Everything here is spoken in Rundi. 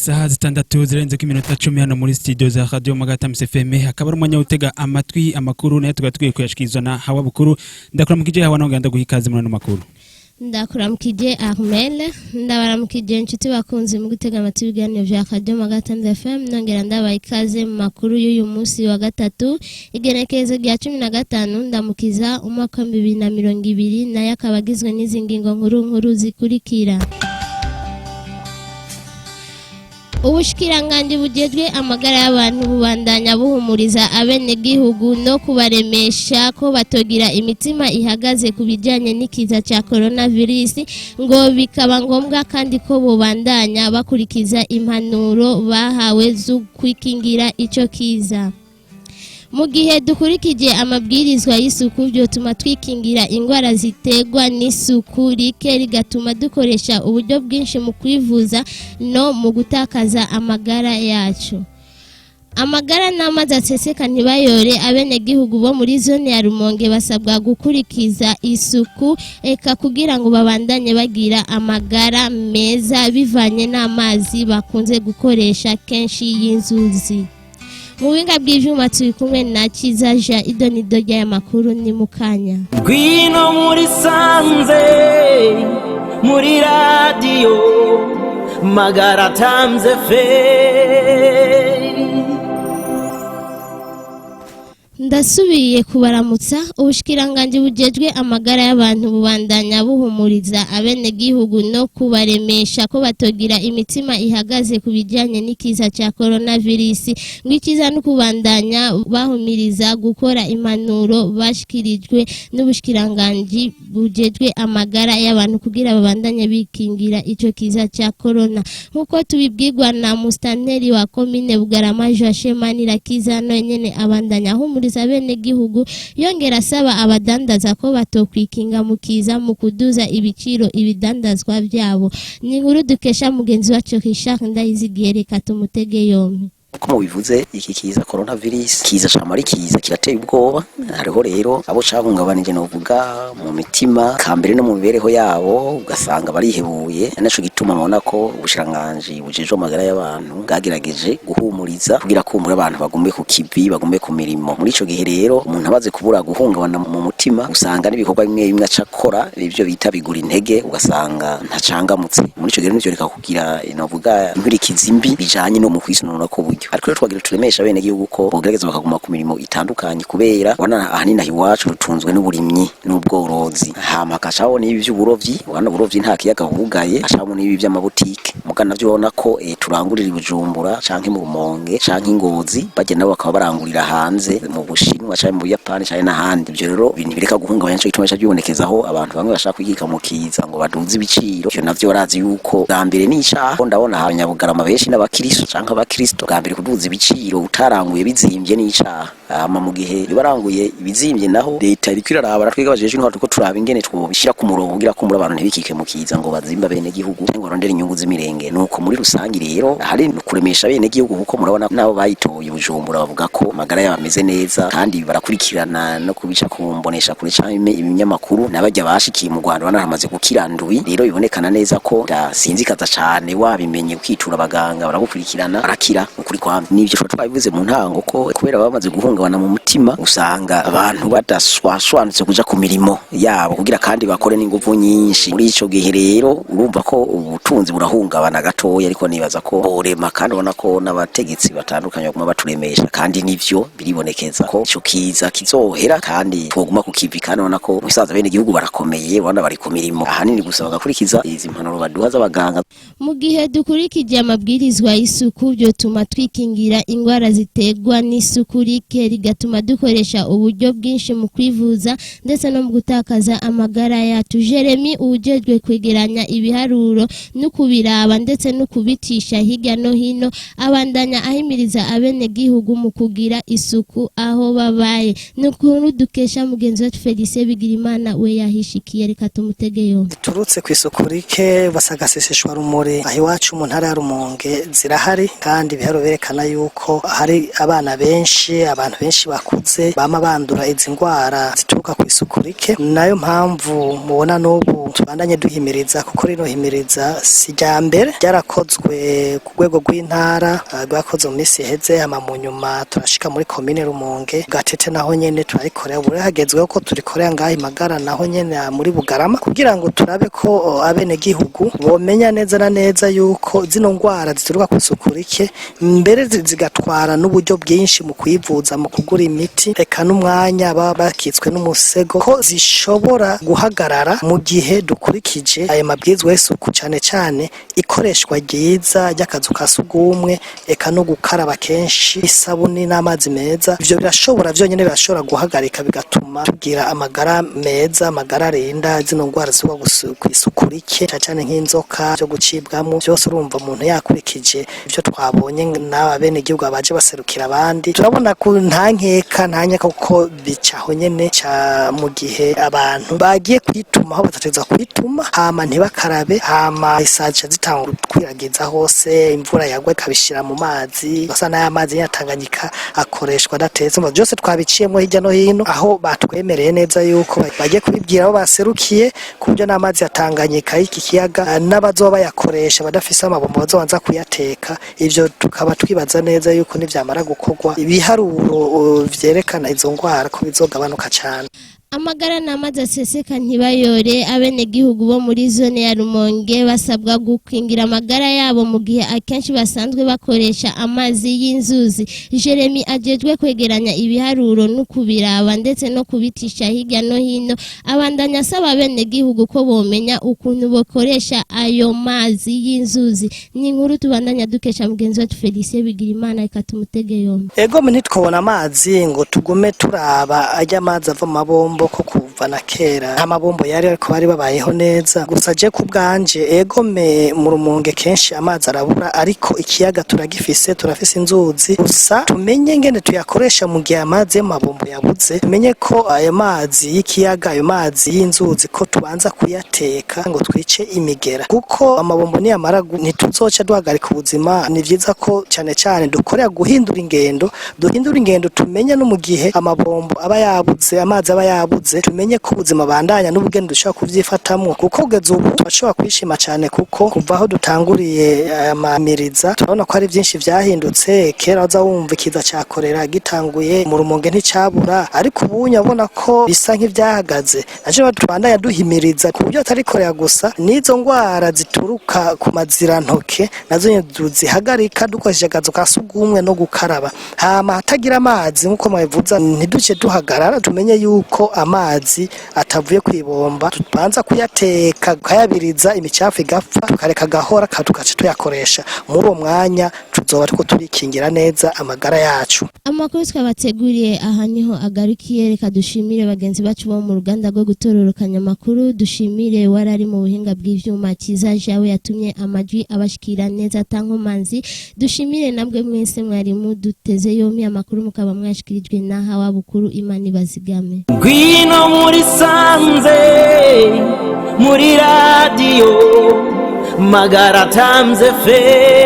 Isaha 6 zirenze ko iminota 10 hano muri studio za Radio Magata FM, akaba ari umwanya utega amatwi amakuru, nayo tukaba tugiye kuyashikirizwa na Hawa Bukuru. Ndakuramukije Hawa, nawe ndaguha ikaze muri ano makuru. Ndakuramukije Armel, ndabaramukije inshuti bakunze mu gutega amatwi ibiganiro vya Radio Magata FM, nongera ndabaha ikaze mu makuru y'uyu munsi wa gatatu, igenekerezo rya 15 Ndamukiza, umwaka wa 2020, nayo akaba agizwe n'izi ngingo nkuru nkuru zikurikira. Ubushikiranganji bujejwe amagara y'abantu bubandanya buhumuriza abenegihugu no kubaremesha ko batogira imitima ihagaze ku bijyanye n'ikiza cya coronavirus, ngo bikaba ngombwa kandi ko bubandanya bakurikiza impanuro bahawe zo kwikingira ico kiza. Mu gihe dukurikije amabwirizwa y'isuku, byotuma twikingira indwara ziterwa n'isuku rike, rigatuma dukoresha uburyo bwinshi mu kwivuza no mu gutakaza amagara yacu. Amagara n'amazi aseseka ntibayore. Abenegihugu bo muri zone ya Rumonge basabwa gukurikiza isuku eka kugira ngo babandanye bagira amagara meza, bivanye n'amazi bakunze gukoresha kenshi y'inzuzi. Mu buhinga bw'ivyuma turi kumwe na Kiza Ja. Idonido ry'aya makuru ni mukanya. Ngwino muri sanze, muri radiyo Magara Times FM. Ndasubiye kubaramutsa. Ubushikiranganji bujejwe amagara y'abantu bubandanya buhumuriza abenegihugu no kubaremesha ko batogira imitima ihagaze ku bijyanye n'ikiza cya coronavirus, ngo ikiza no kubandanya bahumiriza gukora impanuro bashikirijwe n'ubushikiranganji bujejwe amagara y'abantu kugira babandanye bikingira ico kiza cya corona, nkuko tubibwirwa na mustanteri wa komine Bugarama, Joachim Manirakiza. Nyene abandanya ahumuriza abenegihugu, yongera asaba abadandaza ko batokwikinga mu kiza mu kuduza ibiciro ibidandazwa byabo. Ni inkuru dukesha mugenzi wacu Richard Ndayizigiye, reka tumutege yombi. Uko mubivuze, iki kiza coronavirus kiza camara kiza kirateye ubwoba. Hariho rero abo cahungabanije, novuga mu mitima kambere no mu mibereho yabo, ugasanga barihebuye. Naco gituma mubona ko ubushikiranganji bujejwe amagara y'abantu bwagerageje guhumuriza kugira kumbura abantu bagume ku kivi, bagume ku mirimo. Muri ico gihe rero, umuntu amaze kubura, guhungabana mu mutima, usanga n'ibikorwa bimwe bimwe aca akora ivyo bita bigura intege, ugasanga ntacangamutse. Muri ico gihe nivyo reka kugira, novuga, inkurikizi mbi bijanye no mu kwisununura ku buryo. Ariko rero twagira turemesha bene gihugu ko bogerageza bakaguma ku mirimo itandukanye, kubera wana ahanini aho iwacu rutunzwe n'uburimyi n'ubworozi, hama hakacaho n'ibi vy'uburovyi. Wana uburovyi nta kiyaga hugaye, hacaho n'ibi vy'amabutike, muga navyo ubona ko turangurira i Bujumbura canke mu Rumonge canke i Ngozi, bagenda nabo bakaba barangurira hanze mu Bushinwa canke mu Buyapani canke n'ahandi. Ivyo rero ibintu bireka guhungabanya, nico gituma bica bibonekezaho abantu bamwe bashaka kwigika mu kiza ngo baduze ibiciro. Ivyo navyo barazi yuko bwa mbere n'icaha. Ndabona abanyabugarama benshi n'abakristo canke abakristo. Bwa mbere kuduza ibiciro utaranguye bizimvye n'icaha. Hama mu gihe baranguye ibizimbye naho, leta iriko iraraba, twebwe abajejwe intwaro turiko turaba ingene twobishira ku murongo kugira kumbura abantu ntibikike mu kiza ngo bazimba bene gihugu cyangwa barondere inyungu z'imirenge. Nuko muri rusangi rero hari kuremesha bene gihugu, kuko murabona nabo bayitoye Bujumbura bavuga ko amagara yabo ameze neza, kandi barakurikirana no kubica kumbonesha kure canke ibinyamakuru, n'abajya bashikiye mu Rwanda banahamaze gukira ndwi. Rero bibonekana neza ko dasinzikaza cane, wabimenye ukitura abaganga baragukurikirana, barakira ukuri kwamye. Nivyo twabivuze mu ntango ko kubera bamaze guhungabana mu mutima, usanga abantu badaswaswanutse kuja ku mirimo yabo kugira kandi bakore n'inguvu nyinshi. Muri ico gihe rero urumva ko ubutunzi burahungabana gatoya, ariko nibaza ko borema, kandi ubona ko n'abategetsi batandukanye baguma baturemesha, kandi nivyo biribonekeza ko ico kiza kizohera kandi twoguma ku kivi. Kandi ubona ko musaza bene igihugu barakomeye, ubona bari ku mirimo ahanini, gusa bagakurikiza izi mpanuro baduha z'abaganga. Mu gihe dukurikije amabwirizwa y'isuku, byotuma twikingira indwara ziterwa n'isuku rike, rigatuma dukoresha uburyo bwinshi mu kwivuza ndetse no mu gutakaza amagara yacu. Jeremy, uwujejwe kwegeranya ibiharuro no kubiraba ndetse no kubicisha hirya no hino, abandanya ahimiriza abenegihugu mu kugira isuku aho babaye. Ni ukuntu dukesha mugenzi wacu Felicien Bigirimana, we yahishikiye, reka tumutege yombi. Turutse ku isuku rike basagaseseshwa rumuri. Muri aho iwacu mu ntara ya Rumonge zirahari, kandi ibiharuro berekana yuko hari abana benshi, abantu benshi bakuze bama bandura izi ndwara zituruka ku isuku rike. Nayo mpamvu mubona n'ubu tubandanye duhimiriza, kuko rino himiriza si rya mbere, ryarakozwe ku rwego rw'intara, rwakozwe mu minsi iheze, hama mu nyuma turashika muri komine Rumonge Gatete, naho nyene turayikorera. Ubu rero hagezweho ko turikorera ngaha i Magara, naho nyene muri Bugarama, kugira ngo turabe ko abenegihugu bomenya neza na neza yuko zino ndwara zituruka ku isuku rike, mbere zigatwara n'uburyo bwinshi mu kwivuza, mu kugura imiti, eka n'umwanya baba bakitswe n'umusego, ko zishobora guhagarara mu gihe dukurikije ayo mabwirizwa y'isuku, cane cane ikoreshwa ryiza ry'akazu ka sugumwe, eka no gukaraba kenshi isabuni n'amazi meza. Ivyo birashobora vyonyene, birashobora guhagarika, bigatuma tugira amagara meza, amagara arinda zino ndwara zituruka kw'isuku rike, cane cane nk'inzoka vyo gucibwamwo vyose. Urumva umuntu yakurikije ivyo twabonye n'aba benegihugu baje baserukira abandi, turabona ko nta nkeka, nta nkeka, kuko bicaho nyene ca mu gihe abantu bagiye kwituma aho batategerezwa kwituma, hama ntibakarabe, hama isaja zitangura gukwiragiza hose, imvura yagwa ikabishira mu mazi, basa n'aya mazi ya Tanganyika akoreshwa adatetse. Umva byose twabiciyemo hirya no hino, aho batwemereye neza yuko bagiye kubibwira abo baserukiye, ku buryo n'amazi ya Tanganyika y'iki kiyaga n'abazoba bayakoresha badafise amabombo bazobanza kuyateka. Ivyo tukaba twibaza neza yuko nivyamara gukorwa, ibiharuro vyerekana izo ndwara ko bizogabanuka cane. Amagara n'amazi aseseka ntibayore. Abenegihugu bo muri zone ya Rumonge basabwa gukingira amagara yabo mu gihe akenshi basanzwe bakoresha amazi y'inzuzi. Jeremy ajejwe kwegeranya ibiharuro no kubiraba ndetse no kubitisha hirya no hino, abandanya asaba abenegihugu ko bomenya ukuntu bakoresha ayo mazi y'inzuzi. Ni inkuru tubandanya dukesha mugenzi wacu Felicien Bigirimana, reka tumutege yombi. Ego, ntitwobona amazi ngo tugume turaba ajya amazi ava mu mabombo, ko kuva na kera nta mabombo yari, ariko bari babayeho neza. Gusa je ku bwanje, ego me mu Rumonge kenshi amazi arabura, ariko ikiyaga turagifise, turafise inzuzi. Gusa tumenye ngene tuyakoresha mu gihe amazi yo mu mabombo yabuze. Tumenye ko ayo mazi y'ikiyaga, ayo mazi y'inzuzi, ko tubanza kuyateka ngo twice imigera, kuko amabombo niyamara ntituzoca duhagarika ubuzima. Ni vyiza ko cane cane dukorera guhindura ingendo, duhindura ingendo, tumenye no mu gihe amabombo aba yabuze, amazi aba yabuze, tumenye ko ubuzima bandanya n'ubugeni dushobora kuvyifatamwo. Kuko kugeza ubu turashobora kwishima cane, kuko kuva aho dutanguriye aya mamiriza turabona ko hari byinshi vyahindutse. Kera waza wumva ikiza ca korera gitanguye mu Rumonge nticabura, ariko ubu urabona ko bisa nk'ivyahagaze. Naco tubandanya duhimiriza ku buryo atari korera gusa, n'izo ngwara zituruka ku mazirantoke nazo nyene tuzihagarika dukoresheje akazu ka sugumwe no gukaraba. Hama hatagira amazi, nk'uko mwabivuza, ntiduce duhagarara. Tumenye yuko amazi atavuye kwibomba tubanza kuyateka, tukayabiriza, imicafu igapfa, tukareka gahora, tugaca tuyakoresha. Muri uwo mwanya tuzoba turiko turikingira neza amagara yacu. Amakuru twabateguriye aha niho agarukiye. Reka dushimire bagenzi bacu bo mu ruganda rwo gutororokanya amakuru, dushimire warari mu buhinga bw'ivyuma Kiza Jawe yatumye amajwi abashikira neza atankomanzi, dushimire nabwe mwese mwari muduteze yompi. Amakuru mukaba mwashikirijwe na Hawa Bukuru. Imana ibazigame. Ngwino muri sanze, muri radiyo Magara Times FM.